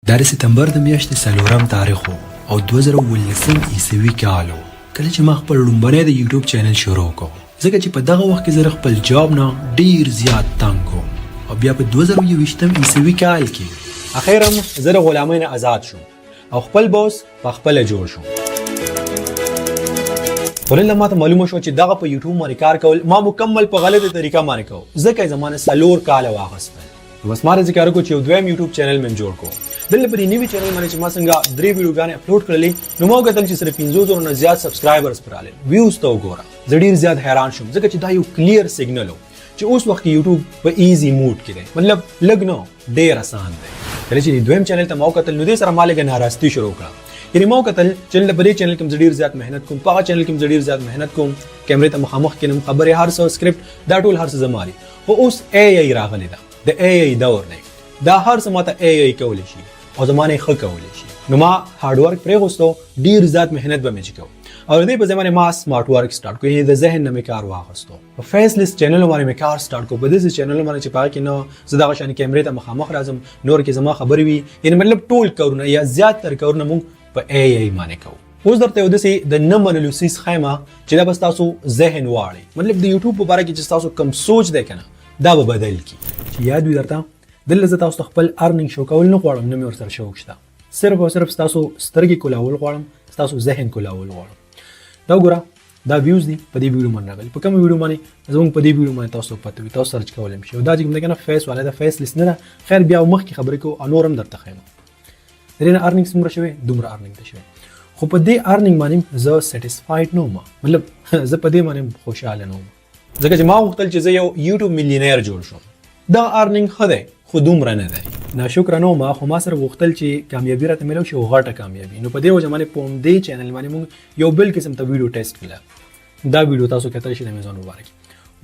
دا د ستمبر د میاشتې څلورم تاریخ و او 2017 عیسوي کال و، کله چې ما خپل ړومبنی د یوټیوب چینل شروع کړ، ځکه چې په دغه وخت کې زه د خپل جاب نه ډیر زیات تنګ وم. او بیا په 2021 عیسوي کال کې اخر هم زه د غلامۍ نه ازاد شوم او خپل باس په خپله جوړ شوم. خو نن ماته معلومه شوه چې دغه په یوټیوب باندې کار کول ما مکمل په غلطه طریقه باندې کوو، ځکه یې زما نه 4 کاله واخیستل. نو بس ما داسې کار وکړو چې یو دویم یوټیوب چینل مې جوړ کړو. دلته په دې نوي چینل باندې چې ما څنګه درې ویډیوګانې اپلوډ کړلې، نو ما وکتل چې صرف 5000 نه زیات سبسکرایبرز پر راغلل. ویوز ته وګوره، زه ډیر زیات حیران شوم، ځکه چې دا یو کلیر سیګنل و چې اوس وخت کې یوټیوب په ایزي موډ کې دی، مطلب لږ نه، ډیر اسان دی. کله چې دویم چینل ته ما وکتل، نو دې سره ما لږه ناراضتي شروع کړه. یعنی ما وکتل چې دلته په دې چینل کې زه ډیر زیات محنت کوم، په هغه چینل کې زه ډیر زیات محنت کوم، کیمرې ته مخامخ کینم، خبرې، هر څه، سکرپټ، دا ټول هر څه زما دي. خو اوس AI راغلی ده، د AI دور دی، دا هر څه ماته AI کولی شي او زما نه ښه کولی شي. نو ما hard work پرېښوستو، ډیر زیات محنت به مې چې کوو، او د دې په ځای باندې ما smart work start کړو، یعنی د ذهن نه مې کار واخیستو. په faceless چینل باندې مې کار سټارټ کړو، په داسې چینل باندې چې په هغه کې نه زه دغه شان کیمرې ته مخامخ راځم، نور کې زما خبرې وي. یعنی مطلب ټول کارونه یا زیات تر کارونه مونږ په AI باندې کوو. اوس درته یو داسې د نه منلو څیز ښیم چې دا به ستاسو ذهن واړي، مطلب د یوټیوب په باره کې چې ستاسو کوم سوچ دی که نه، دا به بدل کړي. چې یاد وي درته، دلته زه تاسو ته خپل earning شو کول نه غواړم، نه مې ورسره شوق شته، صرف او صرف ستاسو سترګې کولاول غواړم، ستاسو ذهن کولاول غواړم. دا وګوره، دا ویوز دي په دې ویډیو باندې راغلي. په کوم ویډیو باندې؟ زموږ په دې ویډیو باندې. تاسو پته وي، تاسو search کولای شئ. دا چې کوم دی کنه، face والا دا faceless نه ده. خیر، بیا مخکې خبرې کوو او نور هم درته ښیم. د دې نه earning څومره شوی؟ دومره earning ته شوی. خو په دې earning باندې زه satisfied نه وم، مطلب زه په دې باندې خوشاله نه وم، ځکه چې ما غوښتل چې زه یو یوټیوب millionaire جوړ شم. دا earning ښه دی، خو دومره نه دی. ناشکره نه وم، خو ما سره غوښتل چې کامیابي راته میلاو شي او غټه کامیابي. نو په دې وجه باندې په همدې چینل باندې موږ یو بل قسم ته ویډیو ټیسټ کړه. دا ویډیو تاسو کتلی شئ د امیزون مبارک،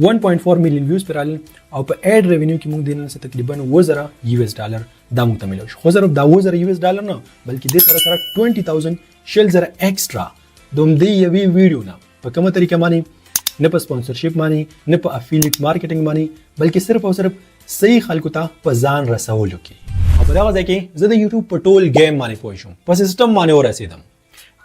1.4 میلیون ویوز پر راغلل او په ad revenue کې موږ دې نن څه تقریبا 7000 US ډالر دا موږ ته میلاو شو. خو زره دا 7000 US ډالر نه، بلکې دې سره سره 20,000، 20,000 extra د همدې یوې ویډیو نه. په کومه طریقه باندې؟ نه په sponsorship باندې، نه په affiliate marketing باندې، بلکې صرف او صرف صحیح خلکو ته په ځان رسولو کې. او په دغه ځای کې زه د یوټیوب په ټول game باندې پوه شوم، په سیستم باندې ورسېدم.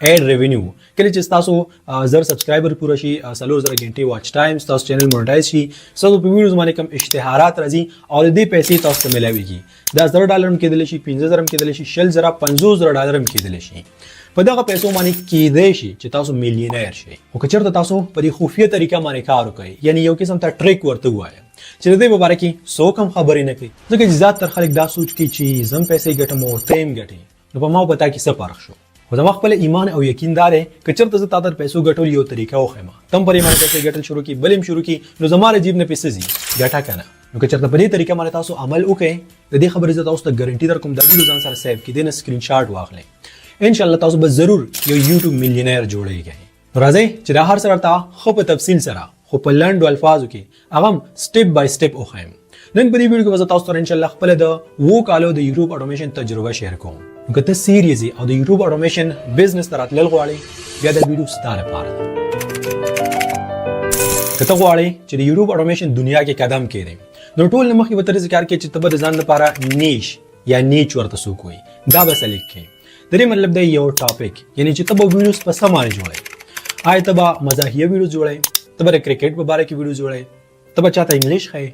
ad revenue، کله چې تاسو 1000 subscriber پوره شي، 4000 غنټې watch time، تاسو چینل monetize شي، تاسو په ویډیوز باندې کم اشتهارات راځي او د دې پیسې تاسو ته ملاويږي. دا 1000 ډالر هم کېدلی شي، 5000 هم کېدلی شي، 20,000، 50,000 ډالر هم کېدلی شي. په دغه پیسو باندې کېدای شي چې تاسو millionaire شئ. خو که چېرته تاسو په دې خفیه طریقه باندې کار وکړئ، یعنی یو قسم ته trick ورته ووایه چې د دې په باره کې څوک هم خبرې نه کوي، ځکه چې زیات تر خلک دا سوچ کوي چې زه هم پیسې ګټم او ته هم ګټې، نو په ما او په تا کې څه فرق شو؟ خو زما خپل ایمان او یقین دا دی، که چېرته زه تا ته د پیسو ګټلو یو طریقه وښیم، ته هم پر دې باندې پیسې ګټل شروع کړي، بل هم شروع کړي، نو زما له جیب نه پیسې ځي ګټه که نه؟ نو که چېرته په دې طریقه باندې تاسو عمل وکړئ، د دې خبرې زه تاسو ته ګارنټي درکوم. دا ویډیو ځان سره save کړئ، دې نه سکرین شاټ واخلئ، ان شاء الله تاسو به ضرور یو یوټیوب millionaire جوړیږئ. نو راځئ چې دا هر څه راته ښه په تفصیل سره، خو په لنډو الفاظو کې، هغه هم step by step وښیم. نن په دې ویډیو کې به زه تاسو سره ان شاء الله خپله د 7 کالو د یوټیوب automation تجربه share کوم. نو که ته serious یې او د یوټیوب automation business ته راتلل غواړې، بیا دا ویډیو ستا لپاره ده. که ته غواړې چې د یوټیوب automation دنیا کې قدم کېږدې، نو ټول نه مخکې به ته داسې کار کوې چې ته به د ځان لپاره niche یا niche ورته څوک وایي، دا به select کړې. د دې مطلب دی یو topic، یعنی چې ته به ویډیوز په څه باندې جوړوې. آیا ته به مزاحیه ویډیوز جوړوې؟ ته به د کرکټ په باره کې ویډیو جوړوې؟ ته به چاته English ښیې؟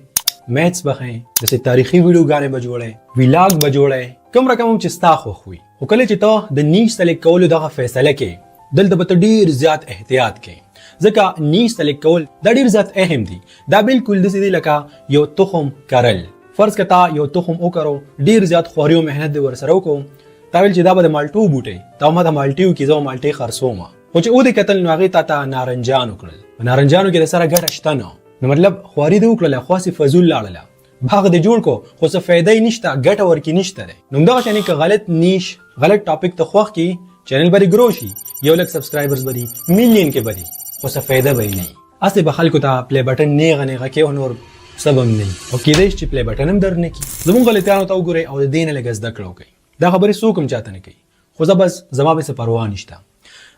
maths به ښیې؟ داسې تاریخي ویډیوګانې به جوړوې؟ vlog به جوړوې؟ کوم رقم هم چې ستا خوښ وي. خو کله چې ته د niche select کولو دغه فیصله کوې، دلته به ته ډیر زیات احتیاط کوې، ځکه niche select کول دا ډیر زیات اهم دي. دا بالکل داسې دی لکه یو تخم کرل. فرض که تا یو تخم وکرو، ډیر زیات خواري او محنت دې ورسره وکړو، تا ویل چې دا به د مالټو بوټی، تا ما د مالټیو کې زه مالټې خرڅوم، خو چې او دې کتل نو هغې تا ته نارنجان وکړل. په نارنجانو کې د سره ګټه شته نه. نو مطلب خواري دې وکړله، خو هسې فضول لاړله. باغ دې جوړ کو، خو څه فایده یې نشته، ګټه ورکې نشته دی. نو همدغه شانې که غلط niche، غلط topic ته خوښ کړي، چینل به دې grow شي، 1 لک subscribers به دي، میلیون کې به دي، خو څه فایده به یې نه وي. هسې به خلکو ته play button نیغه نیغه کې او نور څه به هم نه وي، او کېدای شي چې play button هم در نه کړي. زموږ غلطیانو ته وګورئ او د دې نه لږه زده کړه وکړئ. دا خبرې څوک هم چاته نه کوي، خو زه بس زما به څه پروا نشته.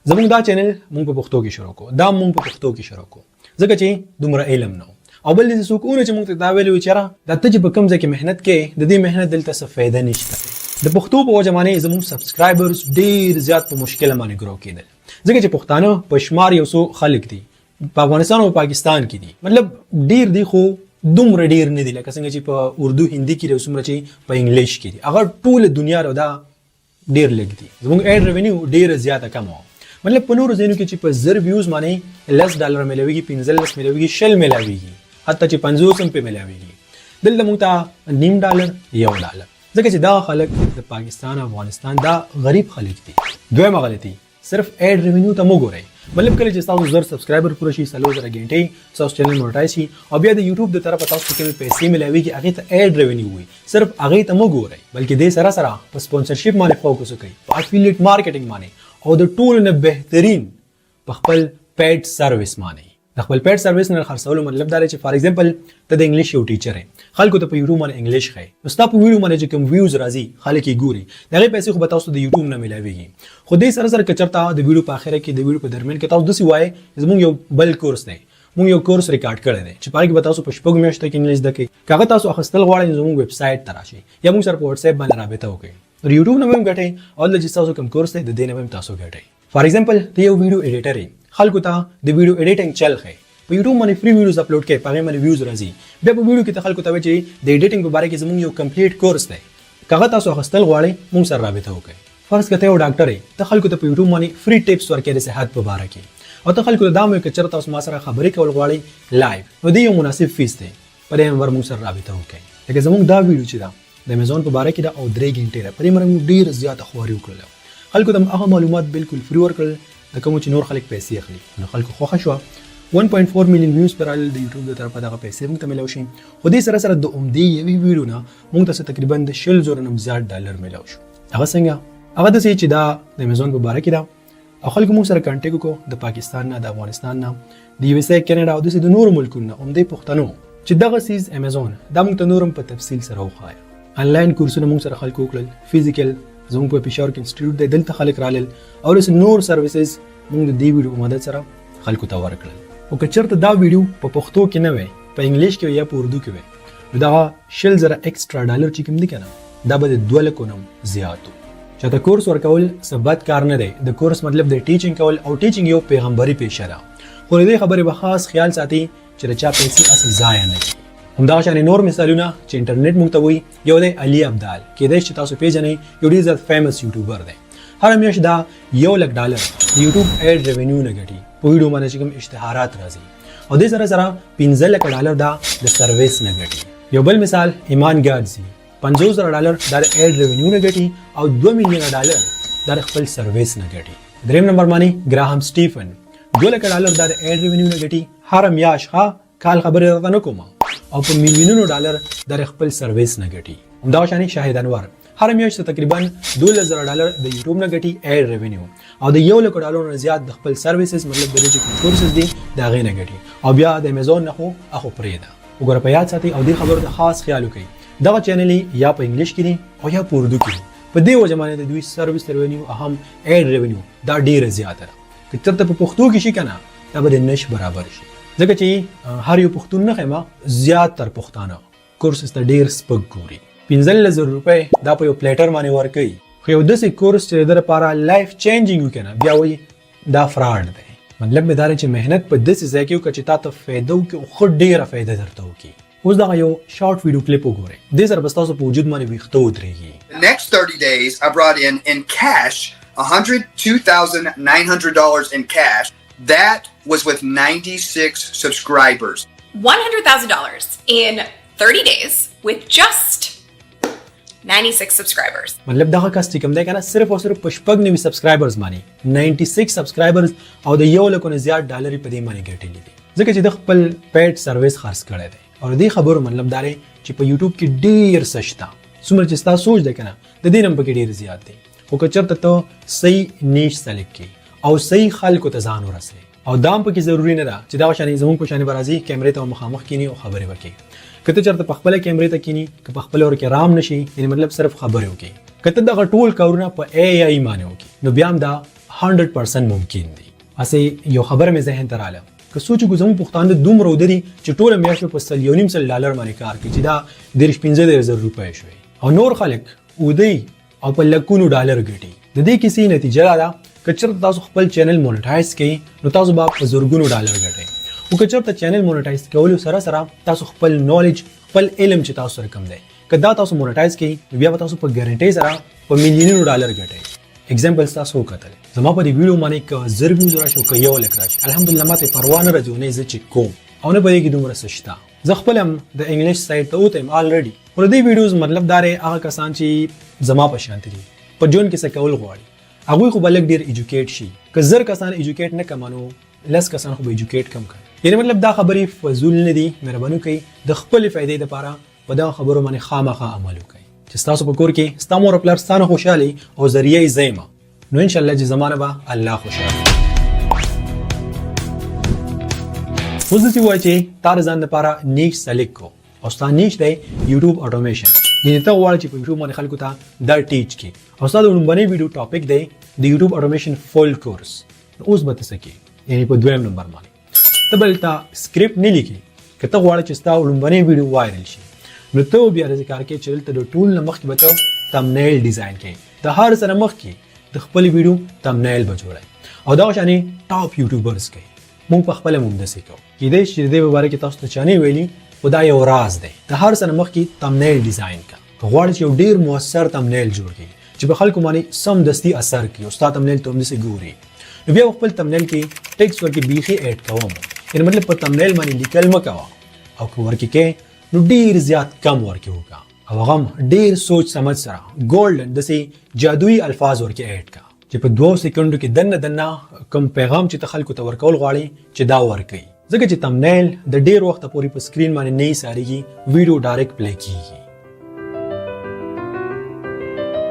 زموږ دا چینل مونږ په پښتو کې شروع کو، دا مونږ په پښتو کې شروع کو، ځکه چې دومره علم نه او بل دې څوک ونه چې مونږ ته دا ویلي وي چې دا ته چې په کوم ځای کې محنت کې، د دې محنت دلته څه فایده نشته. د پښتو په وجه باندې زموږ سبسکرایبرز ډیر زیات په مشکل باندې ګرو کېدل، ځکه چې پښتانه په شمار یو څو خلک دي په افغانستان او پاکستان کې دي، مطلب ډیر دي خو دومره ډیر نه دي لکه څنګه چې په اردو هندي کې دي او څومره چې په انګلیش کې دي. هغه ټوله دنیا او دا ډیر لږ دي. زموږ ad revenue ډیره زیاته کمه وه، مطلب په نورو ځایونو کې چې په 1000 ویوز باندې 10 ډالر ملاویږي، 15 ملاویږي، 20 ملاویږي، حتی چې 50 هم پې ملاویږي، دلته موږ ته نیم ډالر، 1 ډالر، ځکه چې دا خلک د پاکستان، افغانستان دا غریب خلک دي. دویمه غلطي، صرف ad revenue ته مو ګورئ. مطلب کله چې تاسو 1000 سبسکرایبر پوره شي، 4000 غنټې تاسو چینل مونټایز شي او بیا د یوټیوب د طرفه تاسو ته کومې پیسې ملاويږي، هغه ته ad revenue وي. صرف هغه ته مو ګورئ، بلکې دې سره سره په sponsorship باندې فوکس وکړئ، په affiliate marketing باندې او د ټولو نه بهترین په خپل paid service باندې. د خپل paid service نه خرڅولو مطلب دا دی چې for example ته د انګلیش یو ټیچر یې، خلکو ته په یوټیوب باندې انګلیش ښایې، نو ستا په ویډیو باندې چې کوم ویوز راځي، خلک یې ګوري، د هغې پیسې خو به تاسو د یوټیوب نه ملاویږي. خو دې سره سره که چېرته د ویډیو په اخره کې، د ویډیو په درمیان کې تاسو داسې وایې، زموږ یو بل کورس دی، موږ یو کورس ریکارډ کړی دی چې په هغې کې به تاسو په 6 میاشتو کې انګلیش زده کړئ، که هغه تاسو اخیستل غواړئ نو زموږ ویب سایټ ته راشئ یا موږ سره په واتس اپ باندې رابطه وکړئ. نو یوټیوب نه به هم ګټئ او دلته چې تاسو کوم کورس دی، د دې نه به هم تاسو ګټئ. for example ته یو ویډیو ایډیټر یې، خلکو ته د ویډیو ایډیټینګ چل ښیې، په یوټیوب باندې free videos upload کړې، په هغې باندې ویوز راځي. بیا په ویډیو کې ته خلکو ته وایې چې د ایډیټینګ په باره کې زموږ یو complete کورس دی، که هغه تاسو اخیستل غواړئ موږ سره رابطه وکړئ. فرض که ته یو ډاکټر یې، ته خلکو ته په یوټیوب باندې free tips ورکړې د صحت په باره کې او ته خلکو ته دا وایې که چېرته تاسو ما سره خبرې کول غواړئ live، نو دې یو مناسب فیس دی، په دې نمبر موږ سره رابطه وکړئ. لکه زموږ دا ویډیو چې ده، د امیزون په باره کې ده او 3 ګنټې ده، په دې باندې موږ ډېر زیاته خواري وکړله، خلکو ته هغه معلومات بالکل free ورکړل د کومو چې نور خلک پیسې اخلي. نو خلکو خوښه شوه، 1.4 میلیون ویوز پر راغلل، د یوټیوب د طرفه دغه پیسې موږ ته ملاو شي. خو دې سره سره د همدې یوې ویډیو نه موږ ته څه تقریبا د 20,000 نه زیات ډالر ملاو شو. هغه څنګه؟ هغه داسې چې دا د امیزون په باره کې ده او خلکو موږ سره contact وکړو، د پاکستان نه، د افغانستان نه، د یو اس ای، کینیډا او داسې د نورو ملکونو نه، همدې پښتنو چې دغه څیز امیزون دا موږ ته نورم په تفصیل سره وښایه. انلاین کورسونه موږ سره خلکو وکړل، physical زموږ په پېښور کې انسټیټیوټ دی، دلته خلک رالل او داسې نور services موږ د دې ویډیو په مدد سره خلکو ته ورکړل. او که چېرته دا ویډیو په پښتو کې نه وي، په انګلیش کې یا په اردو کې وي، نو دغه 20,000 extra ډالر چې کوم دي که نه، دا به د 2 لکو نه زیات و. چاته کورس ورکول څه بد کار نه دی. د کورس مطلب د teaching کول او teaching یو پیغمبري پیشه ده، خو د دې خبرې به خاص خیال ساتي چې د چا پیسې هسې ضایع نه کړي. همدغه شان نور مثالونه چې انټرنیټ موږ ته وایي، یو دی علي ابدال، کېدای شي چې تاسو پیژنئ، یو ډېر زیات famous YouTuber دی. هره میاشت دا 1 لک ډالر د یوټیوب ad revenue نه ګټي، په ویډیو باندې چې کوم اشتهارات راځي، او دې سره سره 15 لک ډالر دا د سرویس نه ګټي. یو بل مثال ایمان ګادزي، 50,000 ډالر دا د ad revenue نه ګټي او 2 میلیون ډالر دا د خپل سرویس نه ګټي. دریم نمبر باندې ګراهام سټیفن، 2 لک ډالر دا د ad revenue نه ګټي هر میاشت، ښه کال خبرې راته نه کوم، او په میلیونونو ډالر د خپل سرویس نه ګټي. همدغه شان شاهد انور هر میاشت تقریبا 12,000 ډالر د یوټیوب نه ګټي ad revenue او د 1 لک ډالر نه زیات د خپل services، مطلب د دې چې کوم کورسز دي، د هغې نه ګټي او بیا د امیزون نه خو هغه پرېږده. وګوره، په یاد ساتئ او دې خبرو ته خاص خیال وکړئ، دغه چینل یا په انګلیش کې دي او یا په اردو کې دي، په دې وجه باندې د دوی service revenue هم ad revenue دا ډیره زیاته ده. که چېرته په پښتو کې شي که نه، دا به د نش برابر شي، ځکه چې هر یو پښتون نه ښیم، زیات تر پښتانه کورسز ته ډیر سپک ګوري. 15,000 روپۍ دا په یو platter باندې ورکوي، خو یو داسې کورس چې د لپاره life changing وي کنه، بیا وایي دا fraud دی. مطلب مې دا دی چې محنت په داسې ځای کې وکړه چې تا ته فایده وکړي او ښه ډېره فایده درته وکړي. اوس دغه یو short video clip وګورئ، دې سره به ستاسو په وجود باندې ویښته ودرېږي. The next 30 days, I brought in cash $102,900 in cash. That was with 96 subscribers. $100,000 in 30 days with just 96 subscribers. مطلب دغه کس چې کوم دی کنه، صرف او صرف په 96 subscribers باندې، 96 subscribers او د 1 لکو نه زیات ډالر یې په دې باندې ګټلي دي، ځکه چې د خپل paid service خرڅ کړی دی. او د دې خبرو مطلب دا دی چې په یوټیوب کې ډیر څه شته، څومره چې ستا سوچ دی کنه، د دې نه هم پکې ډیر زیات دی، خو که چېرته ته صحیح niche select کړې او صحیح خلکو ته ځان ورسوې. او دا هم پکې ضروري نه ده چې دغه شانې زموږ په شانې به راځي، کیمرې ته مخامخ کینی او خبرې وکړي. که ته چېرته په خپله کیمرې ته کینی، که په خپله ورکې رام نشي، یعنی مطلب صرف خبرې وکړي، که ته دغه ټول کارونه په AI باندې وکړي، نو بیا هم دا 100% ممکن دی. هسې یو خبره مې ذهن ته رااله، که سوچ وکړو زموږ پښتانه دومره اوده دي چې ټوله میاشت په 100، 1.5 ډالر باندې کار کوي، چې دا 30، 35 زره روپۍ شوې، او نور خلک اوده او په لکونو ډالر ګټي. د دې کیسې نتیجه دا ده، که چېرته تاسو خپل چینل مونټایز کړئ نو تاسو به په زرګونو ډالر ګټئ، خو که چېرته چینل مونټایز کولو سره سره تاسو خپل نالج، خپل علم چې تاسو سره کوم دی، که دا تاسو مونټایز کړئ نو بیا به تاسو په ګارنټۍ سره په میلیونونو ډالر ګټئ. اگزامپل تاسو وکتل، زما په دې ویډیو باندې که 1000 ویوز راشي او که 1 لک راشي، الحمدلله ماته پروا نه راځي، نه زه چې کوم او نه په دې کې دومره څه شته. زه خپل هم د انګلیش سایډ ته وته الریډي، خو د دې ویډیوز مطلب دا دی، هغه کسان چې زما په شان دي، په ژوند کې څه کول غواړي، هغوی خو به لږ ډېر ایجوکیټ شي. که 1000 کسان ایجوکیټ نه کړم نو 10 کسان خو به ایجوکیټ کم کړي. یعنی مطلب دا خبرې فضول نه دي. مهرباني وکړئ، د خپلې فایدې لپاره په دغه خبرو باندې خامخا عمل وکړئ چې ستاسو په کور کې ستا مور او پلار ستا نه خوشحالي او ذریعه یې زه یم، نو انشاءالله چې زما نه به الله خوشحاله. اوس داسې ووایه چې تا د ځان لپاره niche select کو او ستا niche دی یوټیوب اټومیشن، یعنی ته غواړې چې په یوټیوب باندې خلکو ته دا teach کړې او ستا د لومړنۍ ویډیو topic دی د یوټیوب اټومیشن full course. نو اوس به ته څه کوې؟ یعنی په دویم نمبر باندې ته بل ته سکرپټ نه لیکې. که ته غواړې چې ستا لومړنۍ ویډیو viral شي نو ته بیا داسې کار کوې چې دلته د ټول نه مخکې به ته thumbnail design کوې. د هر څه نه مخکې د خپل ویډیو thumbnail به جوړوې او دغه شانې top YouTubers کوي. مونږ په خپله هم داسې کوو. کیدای شي چې د دې په باره کې تاسو ته چا نه ویلي، خو دا یو راز دی. د هر څه نه مخکې thumbnail design کا. که غواړې چې یو ډیر موثر thumbnail جوړ کړي چې په خلکو باندې سمدستي اثر کوي او ستا thumbnail ته همداسې ګوري، نو بیا په خپل thumbnail کې ټیکس ورکې بیخي add کوم. یعنی مطلب په thumbnail باندې لیکل مه کوه او که ورکې کې نو ډیر زیات کم ورکې وکړه او هغه هم ډیر سوچ سمج سره golden داسې جادویي الفاظ ورکې add کا چې په 2 سیکنډو کې دننه دننه کوم پیغام چې ته خلکو ته ورکول غواړې چې دا ورکوي، ځکه چې thumbnail د ډیر وخت پورې په سکرین باندې نه ایسارېږي، ویډیو direct play کیږي.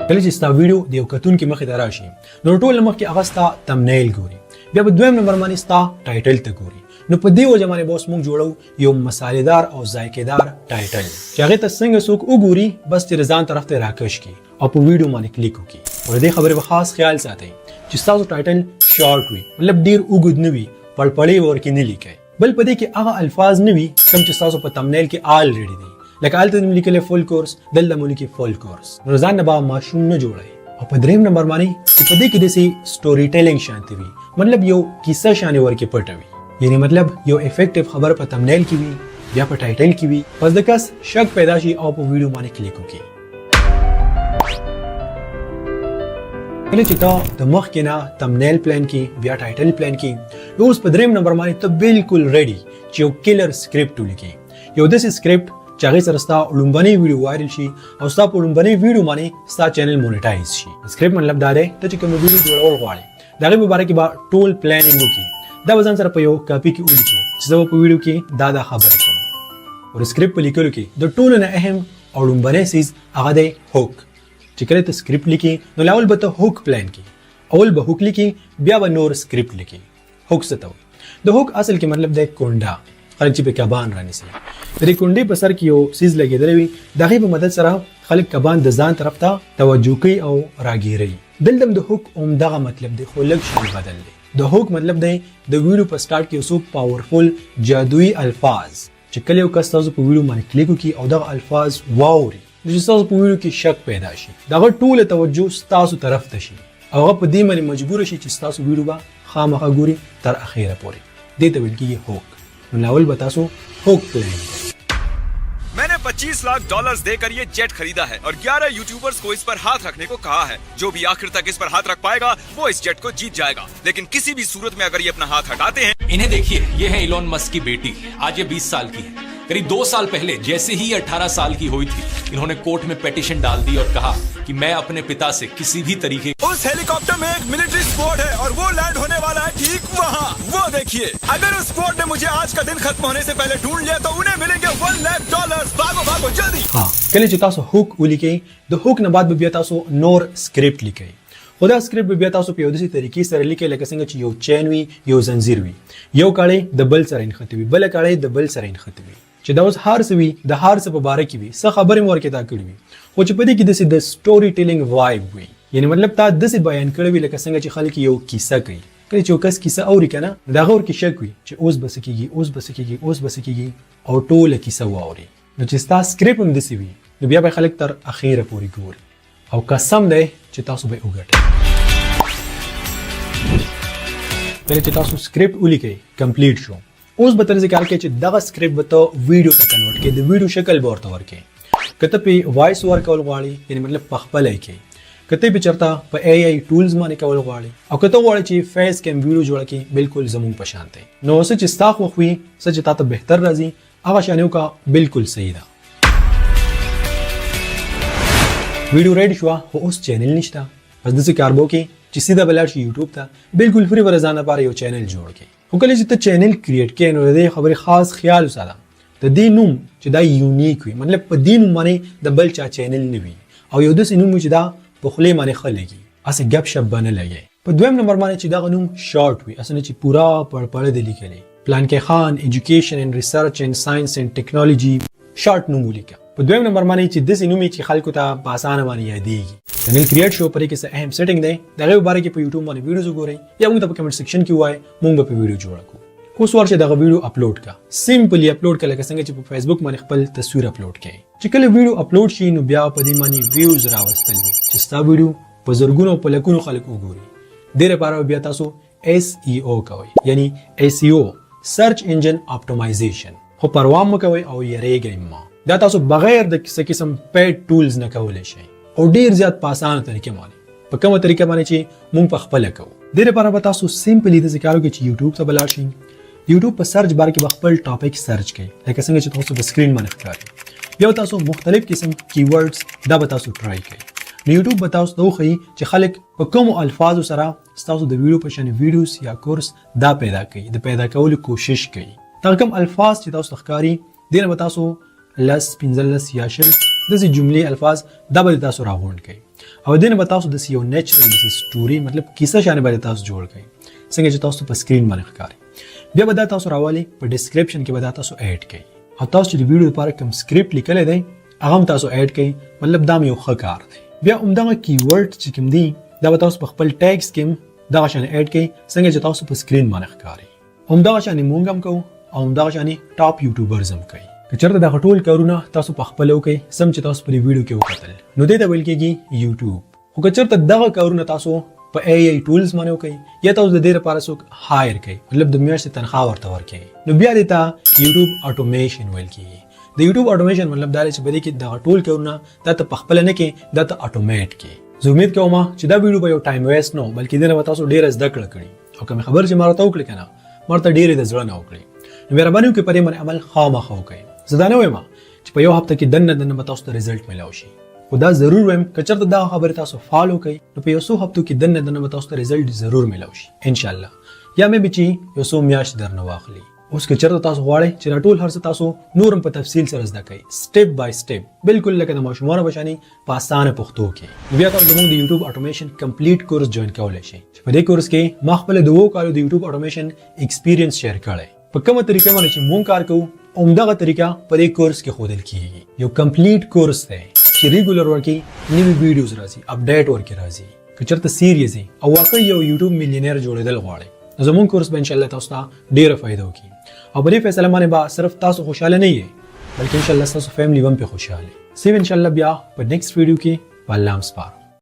کله چې ستا ویډیو د یو کتونکي مخې ته راشي نو ټول مخکې هغه ستا thumbnail ګوري، بیا په دویم نمبر باندې ستا title ته ګوري. نو په دې وجه باندې به اوس موږ جوړو یو مسالېدار او ذایقېدار title چې هغې ته څنګه څوک وګوري، بس چې ځان طرف ته راکش کړي او په ویډیو باندې کلیک وکړي. او د دې خبرې به خاص خیال ساتئ چې ستاسو title short وي، مطلب ډیر اوږد نه وي، پړپړې ورکې نه لیکئ. بل په دې کې هغه الفاظ نه وي کوم چې ستاسو په thumbnail کې already دي، لکه هلته مې لیکلی full course، دلته مو لیکي full course، نو ځان نه به ماشوم نه جوړوي. او په دریم نمبر باندې چې په دې کې داسې story telling شانتي وي، مطلب یو کیسه شانې ورکې پټه وي، یعنی مطلب یو effective خبر په thumbnail کې وي، بیا په title کې وي، پس د کس شک پیدا شي او په ویډیو باندې کلیک وکړي. کله چې ته د مخکې نه thumbnail plan کې، بیا title plan کې، نو اوس په دریم نمبر باندې ته بالکل ready چې یو killer script ولیکې، یو داسې سکرپټ چې هغې سره ستا لومړنۍ ویډیو viral شي او ستا په لومړنۍ ویډیو باندې ستا چینل monetize شي. سکرپټ مطلب دا دی، ته چې کوم ویډیو جوړول غواړې د هغې په باره کې به ټول planning وکړي. دا به ځان سره په یو کاپي کې ولیکې چې زه به په ویډیو کې دا دا خبرې کوم. او سکرپټ په لیکلو کې د ټولو نه اهم او لومړنی څیز هغه دی hook. چې کله ته سکرپټ لیکې نو اول به ته hook plan کې، اول به hook لیکې، بیا به نور سکرپټ لیکې. hook څه ته وایي؟ د hook اصل کې مطلب دی کونډه، خلک چې په کبان رانیسي، د دې کونډې په سر کې یو څیز لګېدلی وي، د هغې په مدد سره خلک کبان د ځان طرف ته توجه کوي او راګیروي. دلته هم د hook همدغه مطلب دی، خو لږ شی بدل دی. د hook مطلب دی د ویډیو په سٹارټ کې یو څو powerful جادویي الفاظ چې کله یو کس تاسو په ویډیو باندې کلیک وکړي او دغه الفاظ واوري نو چې ستاسو په ویډیو کې شک پیدا شي، دغه ټوله توجه ستاسو طرف ته شي او هغه په دې باندې مجبور شي چې ستاسو ویډیو به خامخا ګوري تر اخیره پورې. دې ته ویل کېږي hook. نو اول به تاسو hook plan کوئ. मैंने 25 लाख डॉलर्स देकर ये जेट खरीदा है और 11 यूट्यूबर्स को इस पर हाथ रखने को कहा है। जो भी आखिर तक इस पर हाथ रख पाएगा, वो इस जेट को जीत जाएगा, लेकिन किसी भी सूरत में अगर ये अपना हाथ हटाते हैं इन्हें देखिए, ये है इलोन मस्क की बेटी। आज ये 20 साल की है। करीब 2 साल पहले जैसे ही 18 साल की हुई थी, इन्होंने कोर्ट में पिटीशन डाल दी और कहा कि मैं अपने पिता से किसी भी तरीके उस हेलीकॉप्टर में एक मिलिट्री स्क्वाड है और वो लैंड होने वाला है ठीक वहाँ। वो देखिए, अगर उस स्क्वाड ने मुझे आज का दिन खत्म होने से पहले ढूंढ लिया तो उन्हें मिलेंगे 1 लाख डॉलर। भागो भागो, जल्दी! ها، کله چې تاسو hook ولیکئ، د hook نه بعد به بیا تاسو نور سکرپټ لیکئ، خو دا سکرپټ به بیا تاسو په یو داسې طریقې سره لیکئ لکه څنګه چې یو chain وي، یو زنځیر وي، یو کړۍ د بل سره نښتې وي، بله کړۍ د بل سره نښتې وي، چې دا اوس هر څه وي، د هر څه په باره کې وي، څه خبرې مو ورکې تا کړې وي، خو چې په دې کې داسې د story telling vibe وي، یعنی مطلب تا داسې بیان کړی وي لکه څنګه چې خلک یو کیسه کوي. کله چې یو کس کیسه اوري که نه، نو د هغه ورکې شک وي چې اوس به څه کېږي، اوس به څه کېږي، اوس به څه کېږي، او ټوله کیسه واوري. نو چې ستا سکرپټ هم داسې وي نو بیا به خلک تر اخیره پورې ګوري. او قسم دی چې تاسو به وګټئ. کله چې تاسو سکرپټ ولیکئ، کمپلیټ شو، اوس به تر ذکر کې چې دغه سکرپټ به ته ویډیو ته کنورټ کې، د ویډیو شکل به ورته ورکې. که ته په وایس اوور کول غواړې، یعنی مطلب په خپله یې کې، که ته په چرته په ای آی ټولز باندې کول غواړې، او که ته غواړې چې فیس کیم ویډیو جوړه کړې، بالکل زموږ په شان دی. نو څه چې ستا خوښ وي، څه چې تاته بهتر راځي، هغه شان وکړه، بالکل صحیح ده. ویډیو ریډي شوه، خو اوس چینل نشته. پس داسې کار به وکړې چې سیده به لاړ شي یوټیوب ته، بالکل فري به ځان لپاره یو چینل جوړ کړې. خو کله چې ته چینل کریټ کړې، نو د دې خبرې خاص خیال وساته، د دې نوم چې دا یونیک وي، مطلب په دې نوم باندې د بل چا چینل نه وي، او یو داسې نوم وي چې دا په خولې باندې ښه لګي، هسې ګپ شپ به نه لګي. په دویم نمبر باندې چې دغه نوم شارټ وي، هسې نه چې پوره پړپړه دی لیکلی، پلانکی خان ایجوکیشن اینډ ریسرچ اینډ ساينس اینډ ټیکنالوجي، شارټ نوم ولیکه. په دویم نمبر باندې چې داسې نوم چې خلکو ته په اسانه باندې یادېږي. چینل کریټ شو، پرې کې څه اهم سیټینګ دی، د هغې باره کې په یوټیوب باندې ویډیوز وګورئ یا موږ ته په کمنټ سیکشن کې ووایئ، موږ به په ویډیو جوړه کړو. اوس ورشه دغه ویډیو اپلوډ کا، سمپلی اپلوډ کړه، لکه څنګه چې په فیسبوک باندې خپل تصویر اپلوډ کړئ. چې کله ویډیو اپلوډ شي، نو بیا په دې باندې ویوز راوستل وي چې ستا ویډیو په زرګونو او په لکونو خلک وګوري. دې لپاره بیا تاسو SEO کوئ، یعنی SEO، سرچ انجن اپټومایزیشن. خو پروا مه کوئ او یریږئ مه، دا تاسو بغیر د څه قسم پیډ ټولز نه کولی شئ، او ډیر زیات په اسانه طریقه باندې، په کومه طریقه باندې چې مونږ په خپله کوو. دې لپاره به تاسو سمپلی داسې کار وکړئ چې یوټیوب ته به لاړ شئ، یوټیوب په سرچ بار کې به خپل ټاپک سرچ کړئ، لکه څنګه چې تاسو په سکرین باندې ښکاري. بیا تاسو مختلف قسم کیورډز دا به تاسو ټرای کړئ، نو یوټیوب به تاسو ته وښیي چې خلک په کومو الفاظو سره ستاسو د ویډیو په شان ویډیوز یا کورس دا پیدا کوي، د پیدا کولو کوشش کوي. دغه کوم الفاظ چې تاسو ته ښکاري، دې نه به تاسو 10، 15 یا 20 داسې جملې، الفاظ دا به تاسو راغونډ کړئ، او دې نه به تاسو داسې یو نیچرل داسې سټوري، مطلب کیسه شانې به تاسو جوړ کړئ، څنګه چې تاسو په سکرین باندې ښکاري. بیا به دا تاسو راولئ، په ډیسکرپشن کې به دا تاسو اډ کړئ، او تاسو چې د ویډیو لپاره کوم سکرپټ لیکلی دی، هغه هم تاسو اډ کړئ، مطلب دا هم یو ښه کار دی. بیا همدغه کیورډ چې کوم دي، دا به تاسو په خپل ټیګز کې دغه شان اډ کړئ، څنګه چې تاسو په سکرین باندې ښکاري. همدغه شان مونږ هم کوو او همدغه شان ټاپ یوټیوبرز هم کوي. که چېرته دغه ټول کارونه تاسو په خپله وکړئ، سم چې تاسو په دې ویډیو کې وکتل، نو دې ته ویل کېږي یوټیوب. خو که چېرته دغه کارونه تاسو په ای آی ټولز باندې وکړئ یا تاسو د دې لپاره څوک هایر کړئ، مطلب د میاشتې تنخواه ورته ورکړئ، نو بیا دې ته یوټیوب اټومیشن ویل کېږي. د یوټیوب اټومیشن مطلب دا دی چې په دې کې دغه ټول کارونه دا ته په خپله نه کې، دا ته اټومیټ کې. زه امید کوم چې دا ویډیو به یو ټایم ویسټ نه، بلکې دې نه به تاسو ډېره زده کړه کړي، او کومې خبرې چې ما راته وکړې که نه، ما ورته ډېرې د زړه نه وکړې، نو مهرباني وکړئ په دې باندې عمل خامخا وکړئ. زه دا نه وایم چې په یو هفته کې دننه دننه به تاسو ته ریزلټ میلاو شي، خو دا ضرور وایم که چېرته دا خبرې تاسو فالو کړئ، نو په یو څو هفتو کې دننه دننه به تاسو ته ریزلټ ضرور میلاو شي انشاءالله، یا مې به چې یو څو میاشتې درنه واخلي. اوس که چېرته تاسو غواړئ چې دا ټول هر څه تاسو نور هم په تفصیل سره زده کړئ، سټیپ بای سټیپ، بالکل لکه د ماشومانو په شانې په اسانه پښتو کې، نو بیا تاسو زموږ د یوټیوب اټومیشن کمپلیټ کورس جوین کولی شئ، چې په دې کورس کې ما خپل د 7 کالو د یوټیوب اټومیشن ایکسپیرینس شیر کړی. په کومه طریقه باندې چې مونږ کار کوو، همدغه طریقه په دې کورس کې ښودل کیږي. یو کمپلیټ کورس دی چې ریګولر ورکې نوي ویډیوز راځي، اپډیټ ورکې راځي. که چېرته سیریس یې او واقعي یو یوټیوب میلینر جوړېدل غواړئ، نو زموږ کورس به انشاءالله تاسو ته ډېره فایده وکړي، او په دې فیصله باندې به صرف تاسو خوشحاله نه یئ، بلکې انشاءالله ستاسو فیملی به هم پرې خوشحاله. سی ان شاء الله بیا په نیکسټ ویډیو کې. په الله هم سپارم.